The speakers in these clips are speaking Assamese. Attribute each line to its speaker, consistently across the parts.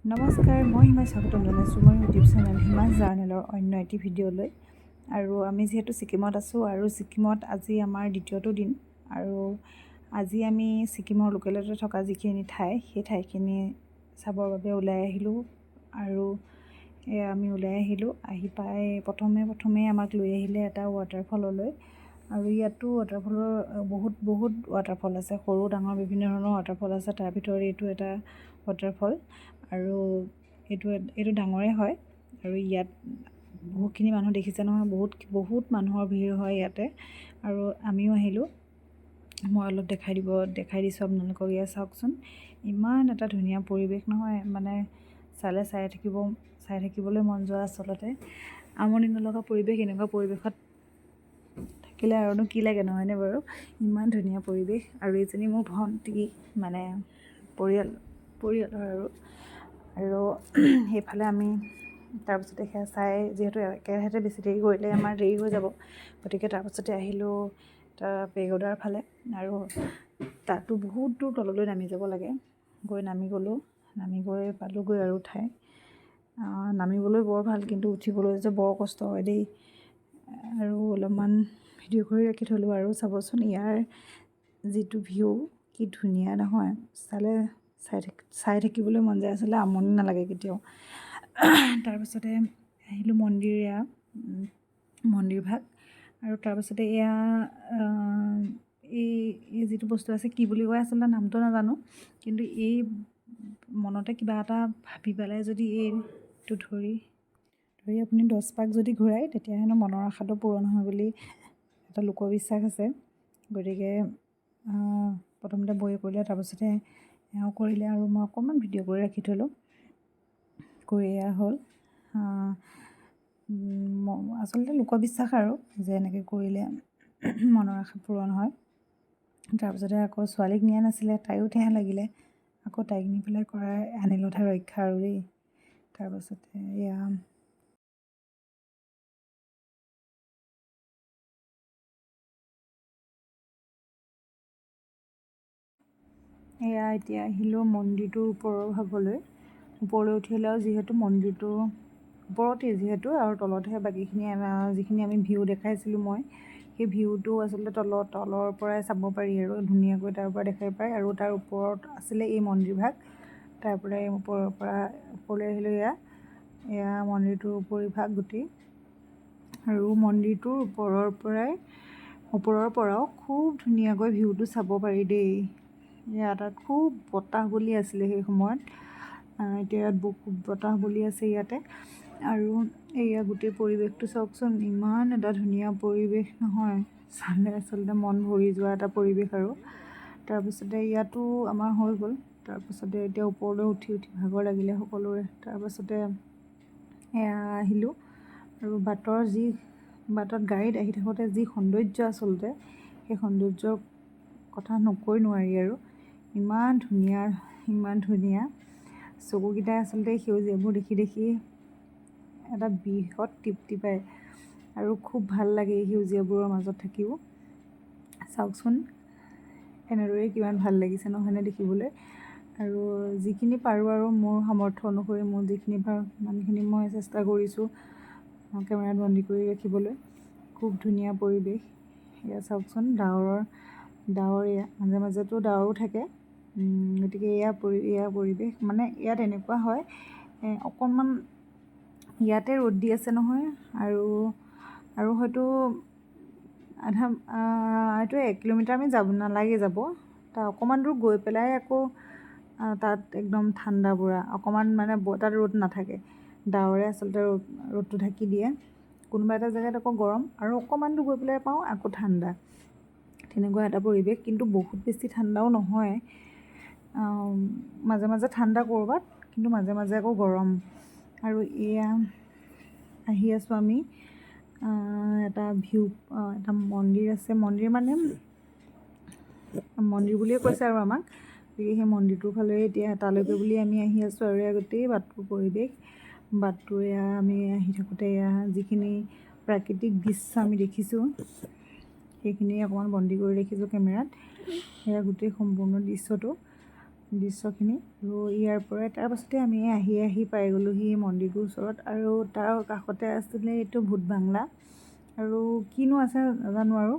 Speaker 1: নমস্কাৰ, মই হিমা স্বাগতম জনাইছোঁ মই ইউটিউব চেনেল হিমাজ জাৰ্নেলৰ অন্য এটি ভিডিঅ'লৈ। আৰু আমি যিহেতু ছিকিমত আছোঁ আৰু ছিকিমত আজি আমাৰ দ্বিতীয়টো দিন আৰু আজি আমি ছিকিমৰ লোকেলতে থকা যিখিনি ঠাই, সেই ঠাইখিনি চাবৰ বাবে ওলাই আহিলোঁ। আৰু এয়া আমি ওলাই আহিলোঁ। আহি পাই প্ৰথমে প্ৰথমে আমাক লৈ আহিলে এটা ৱাটাৰফললৈ। আৰু ইয়াতো ৱাটাৰফলৰ বহুত বহুত ৱাটাৰফল আছে, সৰু ডাঙৰ বিভিন্ন ধৰণৰ ৱাটাৰফল আছে। তাৰ ভিতৰত এইটো এটা ৱাটাৰফল আৰু এইটো এইটো ডাঙৰে হয়। আৰু ইয়াত বহুতখিনি মানুহ দেখিছে নহয়, বহুত বহুত মানুহৰ ভিৰ হয় ইয়াতে। আৰু আমিও আহিলোঁ। মই অলপ দেখাই দিছোঁ আপোনালোকক। ইয়াত চাওকচোন, ইমান এটা ধুনীয়া পৰিৱেশ নহয়, মানে চালে চাই থাকিবলৈ মন যোৱা, আচলতে আমনি নলগা পৰিৱেশ। এনেকুৱা পৰিৱেশত থাকিলে আৰুনো কি লাগে, নহয়নে বাৰু? ইমান ধুনীয়া পৰিৱেশ। আৰু এইজনী মোৰ ভণ্টি, মানে পৰিয়ালৰ। আৰু সেইফালে আমি তাৰপিছতে সেয়া চাই, যিহেতু একেৰাহেতে বেছি দেৰি কৰিলে আমাৰ দেৰি হৈ যাব, গতিকে তাৰপাছতে আহিলোঁ তাৰ পেগোডাৰ ফালে। আৰু তাতো বহুত দূৰ তললৈ নামি যাব লাগে। গৈ নামি গ'লোঁ, নামি গৈ পালোঁগৈ আৰু ঠাই। নামিবলৈ বৰ ভাল, কিন্তু উঠিবলৈ যে বৰ কষ্ট হয় দেই। আৰু অলপমান ভিডিঅ' কৰি ৰাখি থ'লোঁ। আৰু চাবচোন ইয়াৰ যিটো ভিউ, কি ধুনীয়া নহয়! চালে চাই থাকিবলৈ মন যায়, আচলতে আমনি নালাগে কেতিয়াও। তাৰপাছতে আহিলোঁ মন্দিৰ, এয়া মন্দিৰভাগ। আৰু তাৰপাছতে এয়া এই এই যিটো বস্তু আছে, কি বুলি কয় আচলতে নামটো নাজানো, কিন্তু এই মনতে কিবা এটা ভাবি পেলাই যদি এইটো ধৰি ধৰি আপুনি 10 পাক যদি ঘূৰাই, তেতিয়া হেনো মনৰ আশাটো পূৰণ হয় বুলি এটা লোকবিশ্বাস আছে। গতিকে প্ৰথমতে বৌয়ে কৰিলে, তাৰপাছতে এওঁ কৰিলে আৰু মই অকণমান ভিডিঅ' কৰি ৰাখি থ'লোঁ। কৰি এয়া হ'ল। আচলতে লোকবিশ্বাস আৰু যে এনেকৈ কৰিলে মনৰ আশা পূৰণ হয়। তাৰপিছতে আকৌ ছোৱালীক নিয়া নাছিলে, তাইও ঠেহ লাগিলে, আকৌ তাইক নি পেলাই কৰাই আনিলোতহে ৰক্ষা আৰু দেই। তাৰপাছতে এয়া এয়া এতিয়া আহিলোঁ মন্দিৰটোৰ ওপৰৰ ভাগলৈ। ওপৰলৈ উঠি আহিলে আৰু যিহেতু মন্দিৰটো ওপৰতেই যিহেতু আৰু তলতহে বাকীখিনি, যিখিনি আমি ভিউ দেখাইছিলোঁ মই, সেই ভিউটো আচলতে তলৰ পৰাই চাব পাৰি আৰু ধুনীয়াকৈ তাৰ পৰা দেখাই পায়। আৰু তাৰ ওপৰত আছিলে এই মন্দিৰভাগ। তাৰ পৰাই ওপৰৰ পৰা ওপৰলৈ আহিলোঁ। এয়া এয়া মন্দিৰটোৰ উপৰিভাগ গোটেই। আৰু মন্দিৰটোৰ ওপৰৰ পৰাও খুব ধুনীয়াকৈ ভিউটো চাব পাৰি দেই। এয়া তাত খুব বতাহ বলি আছিলে সেই সময়ত, এতিয়া ইয়াত খুব বতাহ বলি আছে ইয়াতে। আৰু এয়া গোটেই পৰিৱেশটো চাওকচোন, ইমান এটা ধুনীয়া পৰিৱেশ নহয়! চালে আচলতে মন ভৰি যোৱা এটা পৰিৱেশ। আৰু তাৰপিছতে ইয়াতো আমাৰ হৈ গ'ল। তাৰপাছতে এতিয়া ওপৰলৈ উঠি উঠি ভাগৰ লাগিলে সকলোৰে। তাৰপাছতে এয়া আহিলোঁ। আৰু বাটত গাড়ীত আহি থাকোঁতে যি সৌন্দৰ্য, আচলতে সেই সৌন্দৰ্যৰ কথা নকৈ নোৱাৰি। আৰু ইমান ধুনীয়া, ইমান ধুনীয়া, চকুকেইটাই আচলতে সেউজীয়াবোৰ দেখি দেখি এটা বৃহৎ তৃপ্তি পায় আৰু খুব ভাল লাগে এই সেউজীয়াবোৰৰ মাজত থাকিও। চাওকচোন, এনেদৰেই কিমান ভাল লাগিছে নহয়নে দেখিবলৈ? আৰু যিখিনি পাৰোঁ আৰু মোৰ সামৰ্থ্য অনুসৰি মই যিখিনি পাৰোঁ, সিমানখিনি মই চেষ্টা কৰিছোঁ কেমেৰাত বন্দী কৰি ৰাখিবলৈ। খুব ধুনীয়া পৰিৱেশ এয়া। চাওকচোন, ডাৱৰ এয়া, মাজে মাজেতো ডাৱৰো থাকে। গতিকে এয়া পৰিৱেশ, মানে ইয়াত এনেকুৱা হয়, অকণমান ইয়াতে ৰ'দ দি আছে নহয়, আৰু আৰু হয়তো আধা এইটো 1 কিলোমিটাৰ আমি যাব নালাগে যাব, তাৰ অকণমান দূৰ গৈ পেলাই আকৌ তাত একদম ঠাণ্ডা পূৰা, অকণমান মানে তাত ৰ'দ নাথাকে, ডাৱৰে আচলতে ৰ'দটো ঢাকি দিয়ে। কোনোবা এটা জেগাত আকৌ গৰম আৰু অকণমান দূৰ গৈ পেলাই পাওঁ আকৌ ঠাণ্ডা, তেনেকুৱা এটা পৰিৱেশ। কিন্তু বহুত বেছি ঠাণ্ডাও নহয়। মাজে মাজে ঠাণ্ডা ক'ৰবাত, কিন্তু মাজে মাজে আকৌ গৰম। আৰু এয়া আহি আছোঁ আমি। এটা ভিউ, এটা মন্দিৰ আছে। মন্দিৰ মানে মন্দিৰ বুলিয়ে কৈছে আৰু আমাক। গতিকে সেই মন্দিৰটোৰ ফালে এতিয়া তালৈকে বুলি আমি আহি আছোঁ। আৰু এয়া গোটেই বাটটোৰ পৰিৱেশ, বাটটোৰ এয়া আমি আহি থাকোঁতে এয়া যিখিনি প্ৰাকৃতিক দৃশ্য আমি দেখিছোঁ, সেইখিনি অকণমান বন্দী কৰি ৰাখিছোঁ কেমেৰাত। এয়া গোটেই সম্পূৰ্ণ দৃশ্যটো। দৃশ্যখিনি। আৰু ইয়াৰ পৰাই তাৰপাছতে আমি আহি আহি পাই গ'লোহি মন্দিৰটোৰ ওচৰত। আৰু তাৰ কাষতে আছিলে এইটো ভূত বাংলা। আৰু কিনো আছে নাজানো, আৰু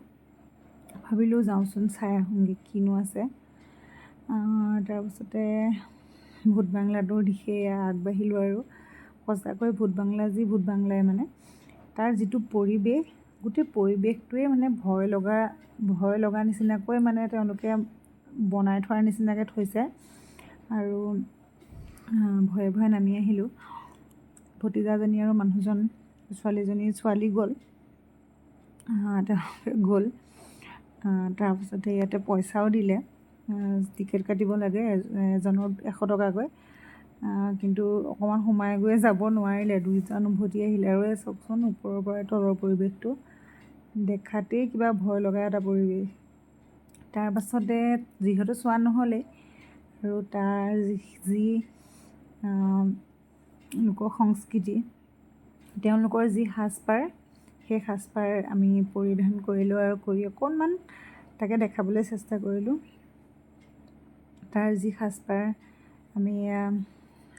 Speaker 1: ভাবিলোঁ যাওঁচোন, চাই আহোঁগৈ কিনো আছে। তাৰপাছতে ভূত বাংলাটোৰ দিশে আগবাঢ়িলোঁ। আৰু সঁচাকৈ ভূত বাংলা যি ভূত বাংলাই, মানে তাৰ যিটো পৰিৱেশ, গোটেই পৰিৱেশটোৱে মানে ভয় লগা নিচিনাকৈ মানে তেওঁলোকে বনাই থোৱাৰ নিচিনাকৈ থৈছে। আৰু ভয়ে ভয়ে নামি আহিলোঁ। ভতিজাজনী আৰু মানুহজন, ছোৱালীজনী, ছোৱালী গ'ল, তেওঁলোকে গ'ল। তাৰপাছতে ইয়াতে পইচাও দিলে, টিকেট কাটিব লাগে এজনৰ 100 টকাকৈ। কিন্তু অকণমান সোমাই গৈয়ে যাব নোৱাৰিলে, দুইজন উভতি আহিলে। আৰু এই চাওকচোন, ওপৰৰ পৰা তলৰ পৰিৱেশটো দেখাতেই কিবা ভয় লগা এটা পৰিৱেশ। তাৰপাছতে যিহেতু চোৱা নহ'লেই, আৰু তাৰ যি লোক সংস্কৃতি, তেওঁলোকৰ যি সাজপাৰ, সেই সাজপাৰ আমি পৰিধান কৰিলোঁ আৰু কৰি অকণমান তাকে দেখাবলৈ চেষ্টা কৰিলোঁ। তাৰ যি সাজপাৰ, আমি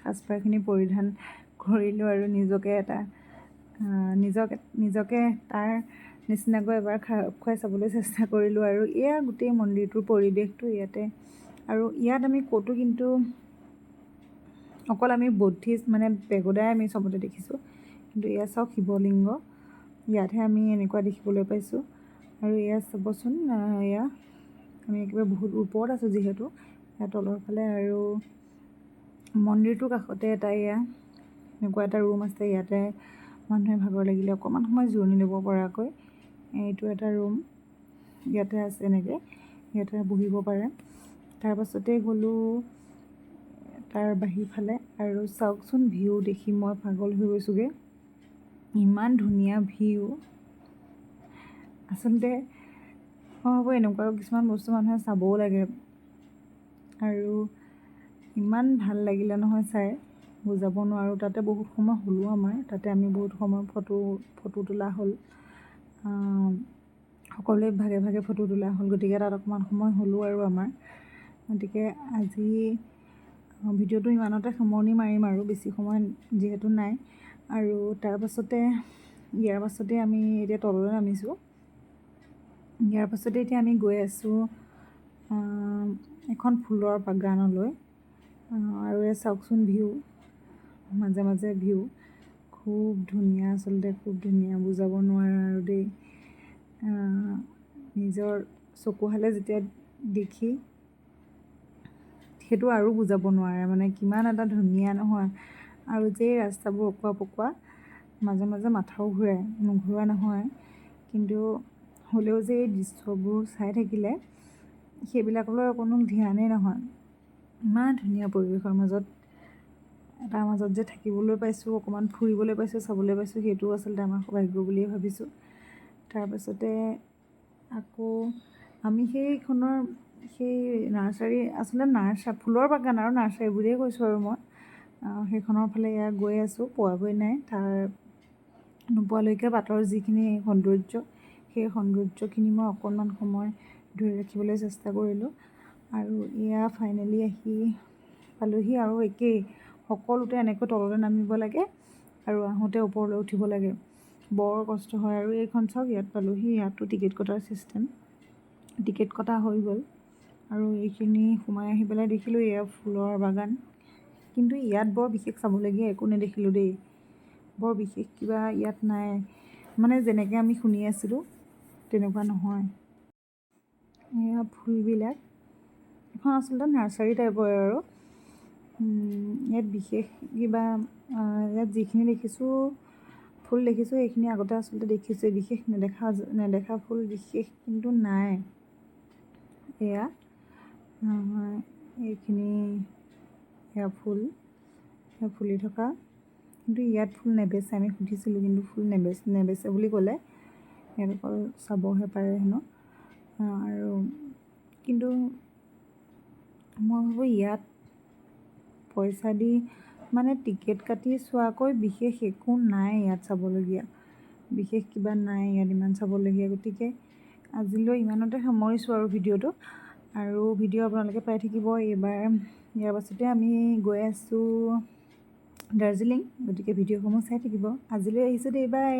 Speaker 1: সাজপাৰখিনি পৰিধান কৰিলোঁ আৰু নিজকে এটা নিজকে তাৰ নিচিনাকৈ এবাৰ খাপ খুৱাই চাবলৈ চেষ্টা কৰিলোঁ। আৰু এয়া গোটেই মন্দিৰটোৰ পৰিৱেশটো ইয়াতে। আৰু ইয়াত আমি ক'তো কিন্তু অকল আমি বৌদ্ধিষ্ট মানে পেগোডাই আমি চবতে দেখিছোঁ, কিন্তু এয়া চাওক শিৱলিংগ, ইয়াতহে আমি এনেকুৱা দেখিবলৈ পাইছোঁ। আৰু এয়া চাবচোন, এয়া আমি একেবাৰে বহুত ওপৰত আছোঁ যিহেতু, ইয়াৰ তলৰ ফালে। আৰু মন্দিৰটোৰ কাষতে এটা এয়া এনেকুৱা এটা ৰুম আছে। ইয়াতে মানুহে ভাগৰ লাগিলে অকণমান সময় জিৰণি ল'ব পৰাকৈ এইটো এটা ৰুম ইয়াতে আছে। এনেকৈ ইয়াতে বহিব পাৰে। তাৰপাছতে গ'লোঁ তাৰ বাহিৰ ফালে। আৰু চাওকচোন, ভিউ দেখি মই পাগল হৈ গৈছোঁগৈ। ইমান ধুনীয়া ভিউ। আচলতে মই ভাবোঁ, এনেকুৱা কিছুমান বস্তু মানুহে চাবও লাগে। আৰু ইমান ভাল লাগিলে নহয় চাই, বুজাব নোৱাৰোঁ। তাতে বহুত সময় হ'লোঁ আমাৰ, তাতে আমি বহুত সময় ফটো ফটো তোলা হ'ল। সকলোৱে ভাগে ভাগে ফটো তোলা হ'ল, গতিকে তাত অকণমান সময় হ'লোঁ আৰু আমাৰ। গতিকে আজি ভিডিঅ'টো ইমানতে সামৰণি মাৰিম আৰু বেছি সময় যিহেতু নাই। আৰু তাৰপাছতে ইয়াৰ পাছতে আমি এতিয়া তললৈ নামিছোঁ। ইয়াৰ পাছতে এতিয়া আমি গৈ আছোঁ এখন ফুলৰ বাগানলৈ। আৰু এই চাওকচোন ভিউ, মাজে মাজে ভিউ খুব ধুনীয়া, আচলতে খুব ধুনীয়া, বুজাব নোৱাৰা আৰু দেই। নিজৰ চকুহালে যেতিয়া দেখি সেইটো আৰু বুজাব নোৱাৰে, মানে কিমান এটা ধুনীয়া নহয়। আৰু যে এই ৰাস্তাবোৰ অকোৱা পকোৱা, মাজে মাজে মাথাও ঘূৰাই নুঘূৰোৱা নহয়, কিন্তু হ'লেও যে এই দৃশ্যবোৰ চাই থাকিলে সেইবিলাকলৈ অকণো ধ্যানেই নহয়। ইমান ধুনীয়া পৰিৱেশৰ মাজত এটাৰ মাজত যে থাকিবলৈ পাইছোঁ, অকণমান ফুৰিবলৈ পাইছোঁ, চাবলৈ পাইছোঁ, সেইটোও আচলতে আমাৰ সৌভাগ্য বুলিয়ে ভাবিছোঁ। তাৰপাছতে আকৌ আমি সেইখনৰ সেই নাৰ্চাৰী, আচলতে ফুলৰ বাগান আৰু নাৰ্চাৰী বুলিয়ে কৈছোঁ আৰু মই সেইখনৰ ফালে এয়া গৈ আছোঁ, পোৱাগৈ নাই। তাৰ নোপোৱালৈকে বাটৰ যিখিনি সৌন্দৰ্য, সেই সৌন্দৰ্যখিনি মই অকণমান সময় ধৰি ৰাখিবলৈ চেষ্টা কৰিলোঁ। আৰু এয়া ফাইনেলি আহি পালোহি। আৰু একেই, সকলোতে এনেকৈ তললৈ নামিব লাগে আৰু আহোঁতে ওপৰলৈ উঠিব লাগে, বৰ কষ্ট হয়। আৰু এইখন চাওক, ইয়াত পালোহি। ইয়াতো টিকেট কটাৰ ছিষ্টেম, টিকেট কটা হৈ গ'ল। আৰু এইখিনি সোমাই আহি পেলাই দেখিলোঁ এয়া ফুলৰ বাগান। কিন্তু ইয়াত বৰ বিশেষ চাবলগীয়া একো নেদেখিলোঁ দেই। বৰ বিশেষ কিবা ইয়াত নাই, মানে যেনেকৈ আমি শুনি আছিলোঁ তেনেকুৱা নহয়। এয়া ফুলবিলাক, এখন আচলতে নাৰ্চাৰী টাইপৰ। আৰু ইয়াত বিশেষ কিবা, ইয়াত যিখিনি দেখিছোঁ ফুল দেখিছোঁ, সেইখিনি আগতে আচলতে দেখিছোঁৱেই। বিশেষ নেদেখা নেদেখা ফুল বিশেষ কিন্তু নাই। এয়া এইখিনি, এয়া ফুল, এয়া ফুলি থকা। কিন্তু ইয়াত ফুল নেবেচে, আমি সুধিছিলোঁ, কিন্তু ফুল নেবেচে নেবেচে বুলি ক'লে। ইয়াত অকল চাবহে পাৰে হেনো। আৰু কিন্তু মই ভাবোঁ, ইয়াত পইচা দি মানে টিকেট কাটি চোৱাকৈ বিশেষ একো নাই। ইয়াত চাবলগীয়া বিশেষ কিবা নাই ইয়াত ইমান চাবলগীয়া। গতিকে আজিলৈ ইমানতে সামৰিছোঁ আৰু ভিডিঅ'টো। আৰু ভিডিঅ' আপোনালোকে পাই থাকিব। এইবাৰ ইয়াৰ পাছতে আমি গৈ আছোঁ দাৰ্জিলিং, গতিকে ভিডিঅ'সমূহ চাই থাকিব। আজিলৈ আহিছোঁ দেই, বাই।